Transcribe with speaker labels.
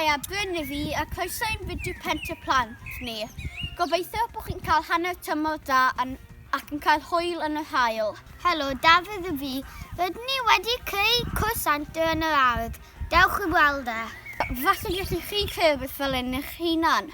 Speaker 1: Haia, Bryn i fi a croeso i'n fideo Pentre Plant ni. Gobeithio bod chi'n cael hanner tymor da yn, ac yn cael hwyl yn yr haul.
Speaker 2: Helo, Dafydd y fi. Rydyn ni wedi creu cwrs antur yn yr ardd. Dewch i weld e.
Speaker 1: Falle gallwch chi creu rhywbeth fel hyn eich hunan.